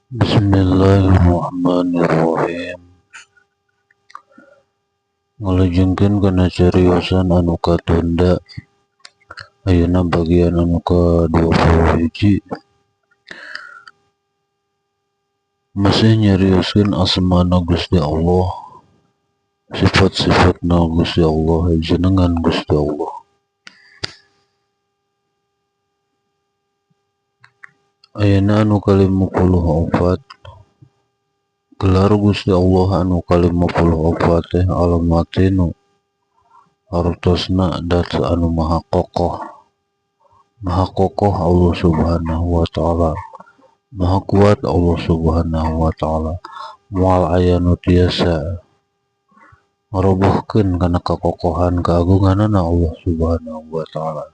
Bismillahirrahmanirrahim. Ngalajengkeun kana cariosan anu katunda, ayeuna bagian anu ka-21. Masih nyarioskeun asmana Gusti Allah, sifat-sifatna Gusti Allah, jenengan Gusti Allah. Ayeuna anu ka-54, gelar Gusti Allah anu ka-54 teh Al-Matinu, hartosna dat anu maha kokoh. Maha kokoh Allah Subhanahu wa taala, maha kuat Allah Subhanahu wa taala. Moal aya nu tiasa ngarobohkeun kana kakokohan keagunganana Allah Subhanahu wa taala.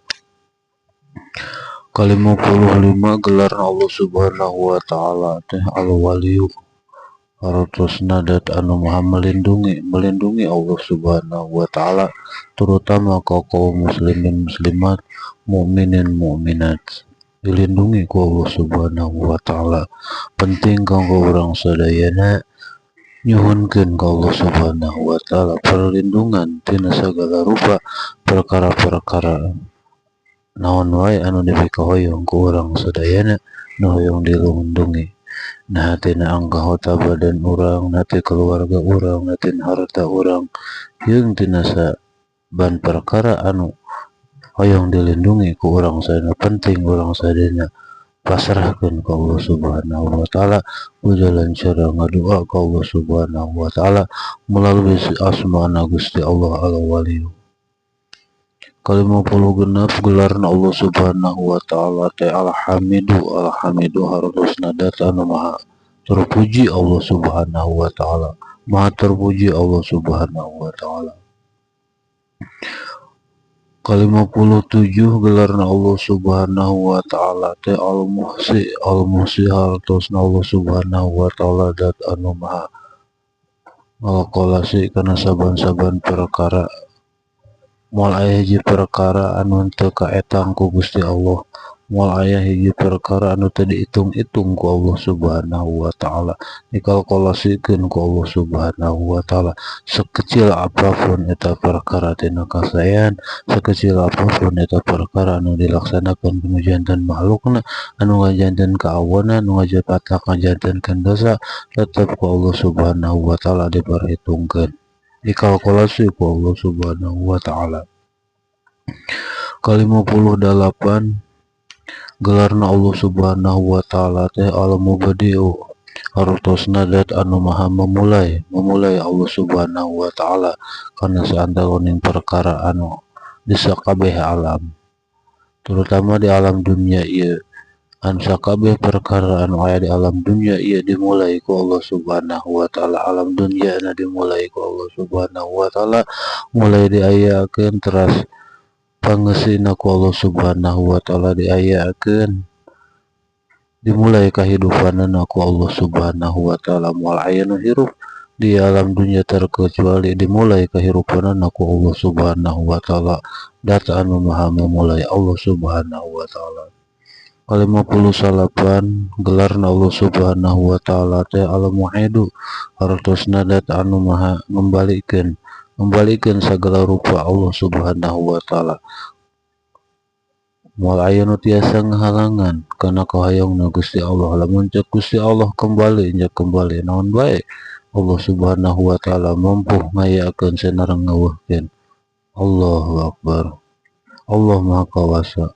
Ka-55 gelar Allah Subhanahu wa taala teh Al-Waliyu, hartosna dat anu maha melindungi, melindungi Allah Subhanahu wa taala terutama ka kaum muslimin muslimat, mukminin mukminat, dilindungi ku Allah Subhanahu wa taala. Penting kanggo urang sadayana nyuhunkeun ka Allah Subhanahu wa taala perlindungan tina sagala rupa perkara-perkara naon wae anu dipikahoyong ku urang sadayana nu hoyong dilindungi. Nah tina anggota badan urang, nah ti keluarga urang, nah tina harta urang, jeung tina saban perkara anu hoyong dilindungi ku urang sadayana. Penting urang sadayana pasrahkeun ka Allah Subhanahu wa taala ku jalan cara ngadua ka Allah Subhanahu wa taala melalui asmana Gusti Allah Al-Waliyu. Ka-56 gelarna Allah Subhanahu wa taala teh Al-Hamidu. Al-Hamidu hartosna dat anu maha terpuji Allah Subhanahu wa taala, maha terpuji Allah Subhanahu wa taala. Ka-57 gelarna Allah Subhanahu wa taala teh Al-Muhsi. Al-Muhsi hartosna Allah Subhanahu wa taala dat anu maha ngalkolasi kana saban-saban perkara. Moal aya hiji perkara anu teu kaetang ku Gusti Allah, moal aya hiji perkara anu teu diitung-itung ku Allah Subhanahu wa taala, dikalkulasikeun ku Allah Subhanahu wa taala. Sekecil apapun eta perkara tina kasaean, sekecil apapun eta perkara anu dilaksanakeun ku janten makhlukna, anu ngajanten kaawonan, anu ngajapatak ngajantenkeun dosa, tetep ku Allah Subhanahu wa taala diperhitungkeun, dikalkulasi ku Allah Subhanahu wa taala. Ka-58 gelarna Allah Subhanahu wa taala teh Al-Mubdi'u, hartosna dat anu maha memulai, memulai Allah Subhanahu wa taala kana saantaroning perkara anu di sakabeh alam, terutama di alam dunia ieu. Anu sakabeh perkara anu aya di alam dunia ieu dimulai ku Allah Subhanahu wa taala. Alam dunia na dimulai ku Allah Subhanahu wa taala, mulai diayakeun teras pangeusina ku Allah Subhanahu wa taala diayakeun, dimulai kahidupanana ku Allah Subhanahu wa taala. Moal aya nu hirup di alam dunia terkecuali dimulai kahirupanana ku Allah Subhanahu wa taala. Dat anu maha memulai Allah Subhanahu wa taala. Ka-59 gelarna Allah Subhanahu wa taala teh Al-Mu'idu, hartosna dat anu maha ngembalikeun, ngembalikeun sagala rupa Allah Subhanahu wa taala. Moal aya nu tiasa ngahalangan kana kahoyongna Gusti Allah. Lamun cek Gusti Allah kembali, nya kembali naon bae Allah Subhanahu wa taala mampu ngayakeun sareng ngeuweuhkeun. Allahu Akbar. Allah Maha Kawasa.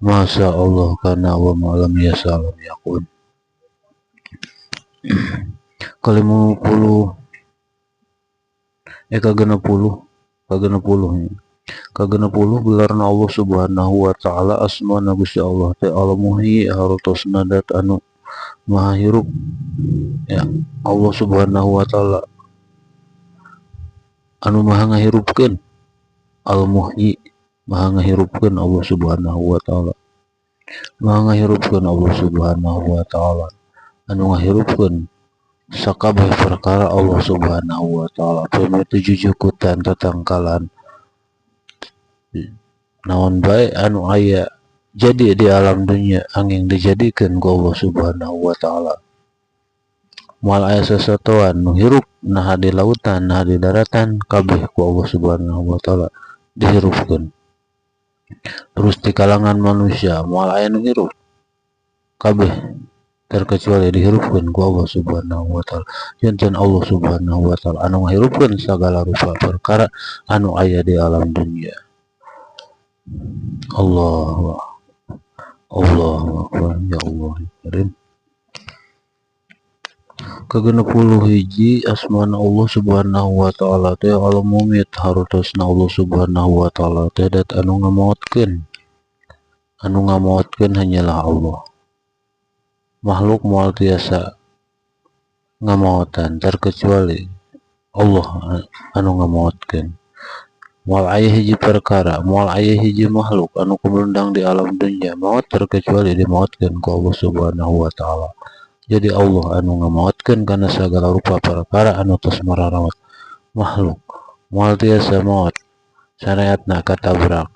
Masya Allah kana wa ma lam yasha lam yakun. Ka-50 ka-60, ka-60 nya. Ka-60 gelarna Allah Subhanahu wa taala asmana Gusti Allah teh Al-Muhyi, hartosna dat anu maha hirup. Ya, Allah Subhanahu wa taala anu maha ngahirupkeun. Al-Muhyi maha ngahirupkeun Allah Subhanahu wa taala, maha ngahirupkeun Allah Subhanahu wa taala, anu ngahirupkeun sakabeh perkara Allah Subhanahu wa taala. Pemi teu jujukutan tatangkalan naon bae anu aya Jadi di alam dunia angin dijadikeun ku Allah Subhanahu wa taala. Moal aya sasatoan nu hirup naha di lautan naha di daratan kabeh ku Allah Subhanahu wa taala dihirupkeun. Terus di kalangan manusia moal aya nu hirup kabeh terkecuali dihirupkeun ku Allah Subhanahu wa taala. Janten Allah Subhanahu wa taala anu ngahirupkeun sagala rupa perkara anu aya di alam dunia. Allah Allahu akbar ya Allah ya Karim. Ke-61 asmana Allah Subhanahu wa taala teh Al-Mumit hartosna Allah Subhanahu wa taala teh dat anu ngamaotkeun. Anu ngamaotkeun hanyalah Allah. Makhluk moal tiasa ngamaotan terkecuali Allah anu ngamaotkeun. Moal aya hiji perkara, moal aya hiji makhluk anu kumrendang di alam dunia maot terkecuali dimaotkeun ku Allah Subhanahu wa taala. Jadi Allah anu ngamaotkeun kana sagala rupa perkara anu tos mararawat makhluk. Moal tiasa maot syariatna katabrak,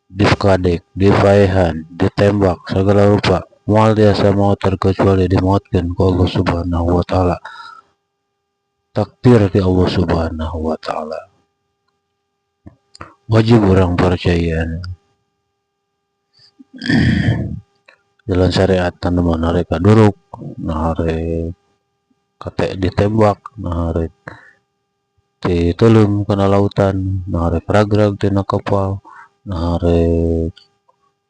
dikadek, dipaehan, ditembak sagala rupa moal tiasa maot terkecuali dimaotkeun ku Allah Subhanahu wa taala. Takdir di Allah Subhanahu wa taala. Wajib orang percaya. Jalan syariat tanaman narek kaduruk, narek kate ditembak, narek ditulung kana lautan, narek ragrag tina kapal, narek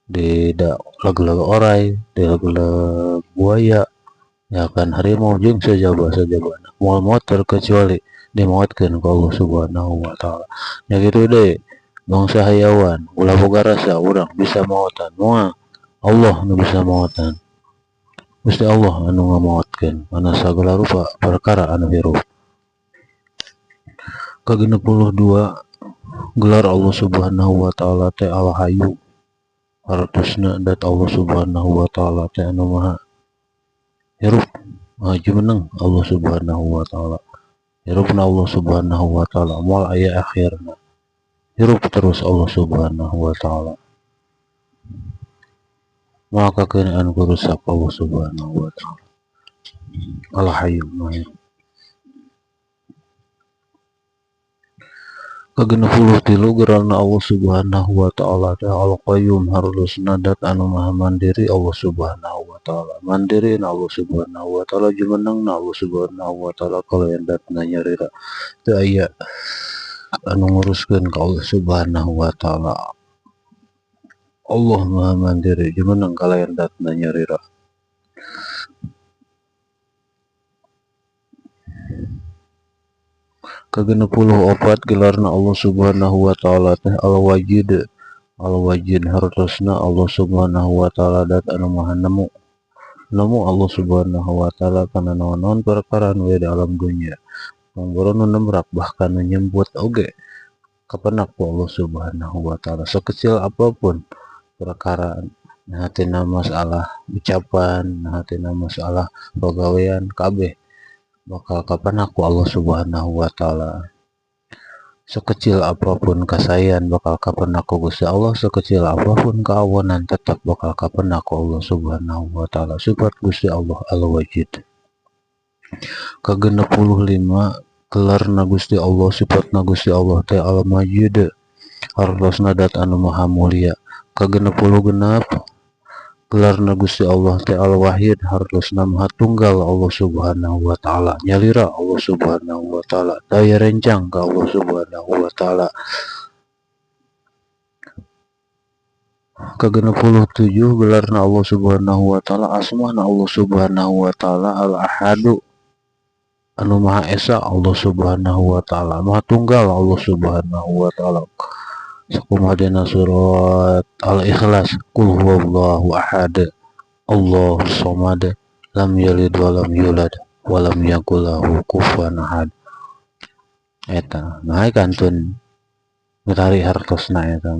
di lag-lag orai, di lag-lag buaya, ya kan harimau jeung sajaba-sajabana. Moal maot terkecuali dimaotkeun ku Allah Subhanahu wa taala. Ya kitu deui. Bangsa hayawan ulah boga rasa urang bisa maotan moal Allah nu bisa maotan. Gusti Allah anu ngamaotkeun kana sagala rupa perkara anu hirup. Ke-62 gelar Allah Subhanahu wa taala teh Al-Hayyu. Hartosna dat Allah Subhanahu wa taala teh anu maha hirup, maha jumeneng Allah Subhanahu wa taala. Hirupna Allah Subhanahu wa taala moal aya akhirna. Hirup terus Allah Subhanahu wa taala. Maka keunaan kurusak Allah Subhanahu wa taala. Al-Hayyu maha hirup. Ke-63 gelarna Allah Subhanahu wa taala teh Al-Qayyum hartosna dat anu maha mandiri Allah Subhanahu wa taala. Mandirina Allah Subhanahu wa taala jumenengna Allah Subhanahu wa taala kalayan datna nyalira. Teu aya anu nguruskeun ka Allah Subhanahu wa taala. Allah maha mandiri jumeneng kalayan datna nyalira. Ke-64 gelarna Allah Subhanahu wa taala teh Al-Wajid. Al-Wajid hartosna Allah Subhanahu wa taala dat anu maha nemu. Nemu Allah Subhanahu wa taala kana naon-naon perkara anu aya di alam dunia. Mangga nu nemrak bahkan nu nyemput oge kapenak ku Allah Subhanahu wa taala. Sekecil apapun perkara nah tina masalah ucapan, nah tina masalah pagawean kabeh bakal kapenak ku Allah Subhanahu wa taala. Sekecil apapun kasayan bakal kapenak ku Gusti Allah, sekecil apapun kaawonan tetap bakal kapenak ku Allah Subhanahu wa taala. Sifat Gusti Allah Al-Wajid. Ke-65 gelarna Gusti Allah, sifatna Gusti Allah teh Al-Majid hartosna dat anu maha mulia. Ke-66 gelarna Gusti Allah teh Al-Wahid hartosna maha tunggal Allah Subhanahu wa taala. Nyalira Allah Subhanahu wa taala, daya rencang ka Allah Subhanahu wa taala. Ke-67 gelarna Allah Subhanahu wa taala asmana Allah Subhanahu wa taala Al-Ahadu anu maha esa Allah Subhanahu wa taala, maha tunggal Allah Subhanahu wa taala. Sakumaha dina surat Al-Ikhlas, qul huwallahu ahad, Allahus samad, lam yalid wa lam yulad wa lam yakul lahu kufuwan ahad. Eta nah kantun ngutari hartosna eta.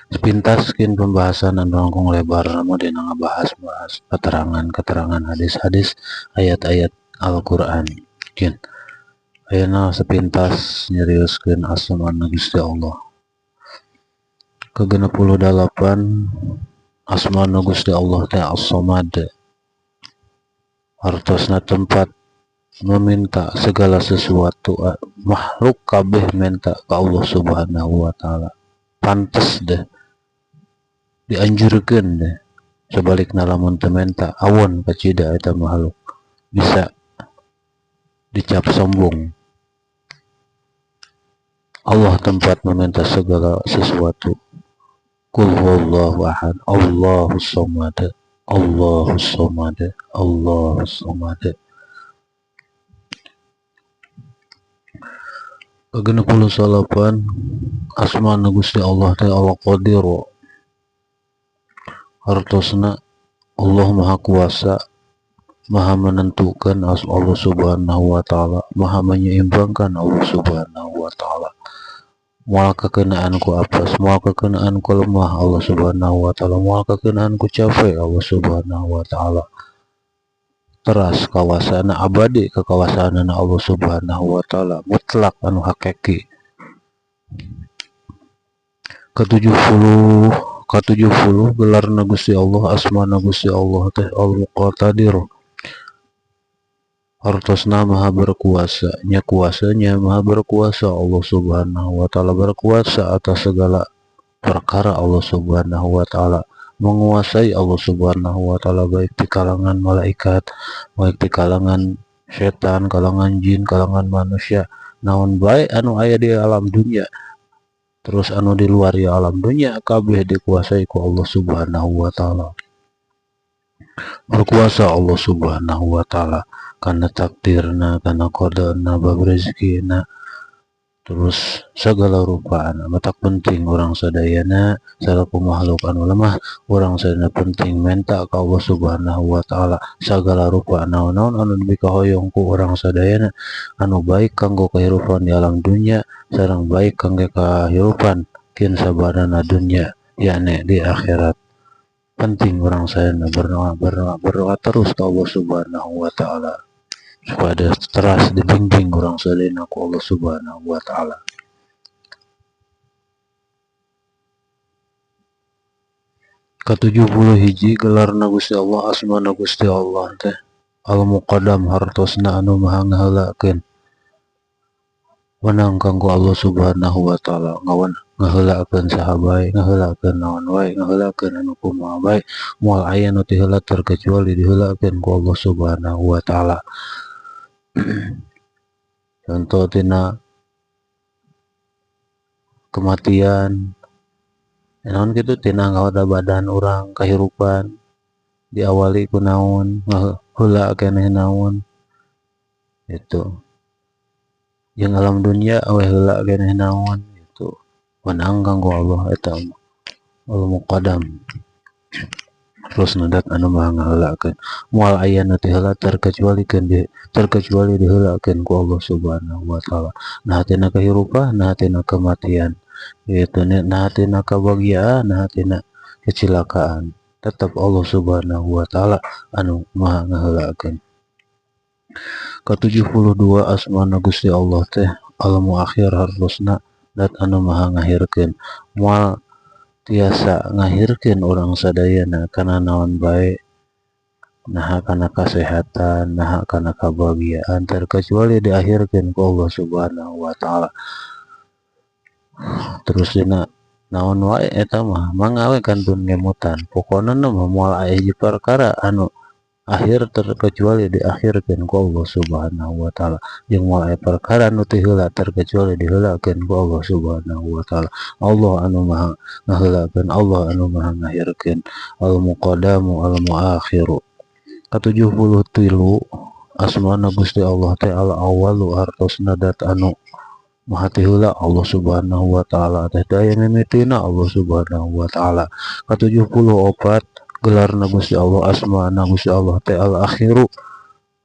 Sepintas kin pembahasan anu langkung lebar namun dina ngabahas-bahas keterangan-keterangan hadis-hadis ayat-ayat Al-Qur'an. Kin ayeuna sepintas nyerioskeun asmana Gusti Allah. Ke-68 asmana Gusti Allah teh As-Samad, hartosna tempat meminta segala sesuatu, makhluk kabeh minta ke Allah Subhanahu wa taala, pantes deh, dianjurkeun deh. Sebalikna lamun teu menta, awon kacida eta makhluk bisa dicap sombong. Allah tempat meminta segala sesuatu. Qul huwallahu ahad, Allahus samad, Allahus samad, Allahus samad. Ke-69 asmana Gusti Allah teh Al-Qadir, hartosna Allah Maha Kuasa, Maha menentukan Allah Subhanahu wa taala, Maha menyeimbangkan Allah Subhanahu wa taala. Moal kakeunaan ku apes, moal kakeunaan ku lemah Allah Subhanahu wa taala, moal kakeunaan ku capek Allah Subhanahu wa taala. Teras kawasana abadi kekawasaanana Allah Subhanahu wa taala, mutlak anu hakiki. Ke-70 gelarna Gusti Allah, asmana Gusti Allah teh Al-Muqtadir, hartosna maha berkuasa, nya kuasanya maha berkuasa Allah Subhanahu wa taala, berkuasa atas segala perkara Allah Subhanahu wa taala, menguasai Allah Subhanahu wa taala, baik di kalangan malaikat, baik di kalangan setan, kalangan jin, kalangan manusia, naon bae anu aya di alam dunia, terus anu di luar ya alam dunia, kabeh dikuasai ku Allah Subhanahu wa taala. Berkuasa Allah Subhanahu wa taala karena takdirna, karena kodana, bab rezekina, terus segala rupaan. Matak penting orang sadayana salaku makhluk anu lemah, orang sadayana penting minta ka Allah Subhanahu wa taala segala rupa naon-naon anu dikahoyong ku orang sadayana, anu baik kanggo kehidupan di alam dunia sareng baik kanggo kehidupan kin sabarana dunia yakni di akhirat. Penting orang sadayana berdoa, berdoa, berdoa terus ka Allah Subhanahu wa taala supaya teras dibimbing orang sadayana ku Allah Subhanahu wa taala. Ke-71 gelarna Gusti Allah, asmana Gusti Allah teh Al-Muqaddam, hartosna anu maha ngaheulakeun, wenang kanggo Allah Subhanahu wa taala ngawan ngaheulakeun saha bae, ngaheulakeun naon wae, ngaheulakeun anu kumaha bae, moal aya nu teu heula terkecuali diheulakeun ku Allah Subhanahu wa taala. Contoh tina kematian, naon kitu tina ngahoda badan urang kahirupan diawali ku naon, heula keneh naon itu, jeung alam dunia we heula keneh naon itu, wenang kanggo Allah eta Al-Muqaddam. Terus nadat anu maha ngaheulakeun, moal aya nu teu heula terkecuali diheulakeun ku Allah Subhanahu wa taala. Nah tina kehirupan, nah tina kematian, itu nah tina kebahagiaan, nah tina kecelakaan, tetap Allah Subhanahu wa taala anu maha ngaheulakeun. Ke-72 asmana Gusti Allah teh Al-Muakhir, hartosna dat anu maha ngahirkeun, moal tiasa ngahirkeun urang sadayana kana naon bae, naha kana kasehatan, naha kana kebahagiaan, terkecuali diakhirkeun ku Allah Subhanahu wa taala. Terus dina naon wae eta mah mangga we kantun ngemutan, pokona mah moal aya hiji perkara anu akhir terkecuali diakhirkeun ku Allah Subhanahu wa taala, jeung moal aya perkara anu teu heula terkecuali diheulakeun ku Allah Subhanahu wa taala. Allah anu maha ngaheulakeun, Allah anu maha ngahirkeun, Al-Muqaddamu Al-Muakhiru. Ke-73 asmana Gusti Allah teh Al-Awwalu, hartosna dat anu maha teu heula Allah Subhanahu wa taala teh, daya mimitina Allah Subhanahu wa taala. Ke-74 gelarna Gusti Allah, asmana Gusti Allah teh Al-Akhiru,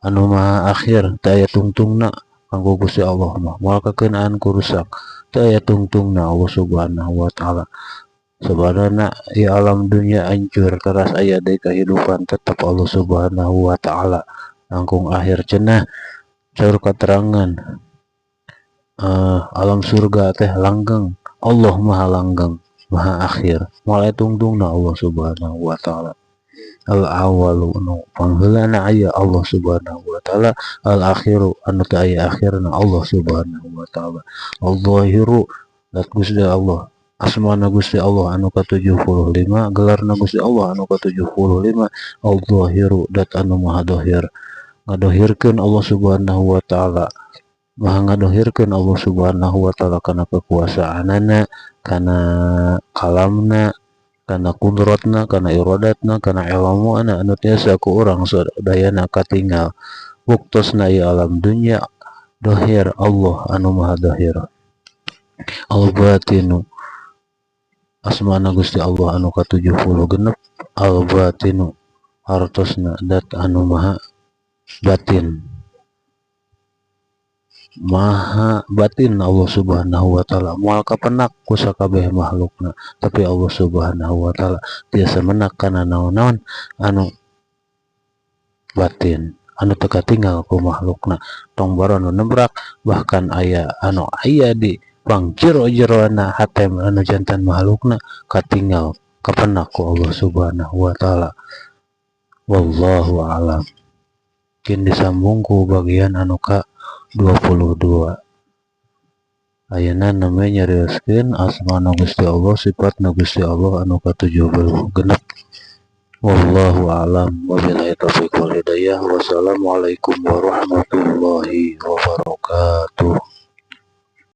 anu maha akhir, teu aya tungtungna kanggo Gusti Allah mah, moal kakeunaan ku rusak, teu aya tungtungna Allah Subhanahu wa taala. Sebenarnya di alam dunia hancur teras aya deui kehidupan, tetap Allah Subhanahu wa taala langkung akhir. Cenah saur katerangan alam surga teh langgeng, Allah maha langgeng. Maha akhir, moal aya tungtungna Allah Subhanahu wa taala. Al awalu nu pangheulana aya Allah Subhanahu wa taala, al akhiru anu teu aya akhirna Allah Subhanahu wa taala. Al zahiru dat Gusti Allah, asmana Gusti Allah anu ka-75, gelarna Gusti Allah anu ka-75, al-zahiru dat anu maha dohir, ngadohirkeun Allah Subhanahu wa taala, maha ngadohirkeun Allah Subhanahu wa taala kana kekuasaanana, kana kalamna, kana kudratna, kana iradatna, kana ilmuana anu tiasa ku urang sadayana katinggal. Buktosna ieu alam dunya dohir, Allah anu maha dohir. Al-batinu asmana Gusti Allah anu ka-76, al-batinu hartosna dat anu maha batin, maha batin Allah Subhanahu wa taala. Moal kapenak ku sakabeh makhlukna, tapi Allah Subhanahu wa taala tiasa menak kana naon-naon anu batin anu teu katinggal ku makhlukna, tong boro anu nebrak, bahkan aya anu aya di pangjero-jerona hate anu janten makhlukna katinggal, kapenak ku Allah Subhanahu wa taala. Wallahu a'lam. Mungkin disambung ku bagian anu ka 22. Ayeuna namanya nyarioskeun asmana Gusti Allah, sifatna Gusti Allah anu ka-76. Wallahu a'lam, wabillahi taufiq wal hidayah. Wassalamualaikum warahmatullahi wabarakatuh.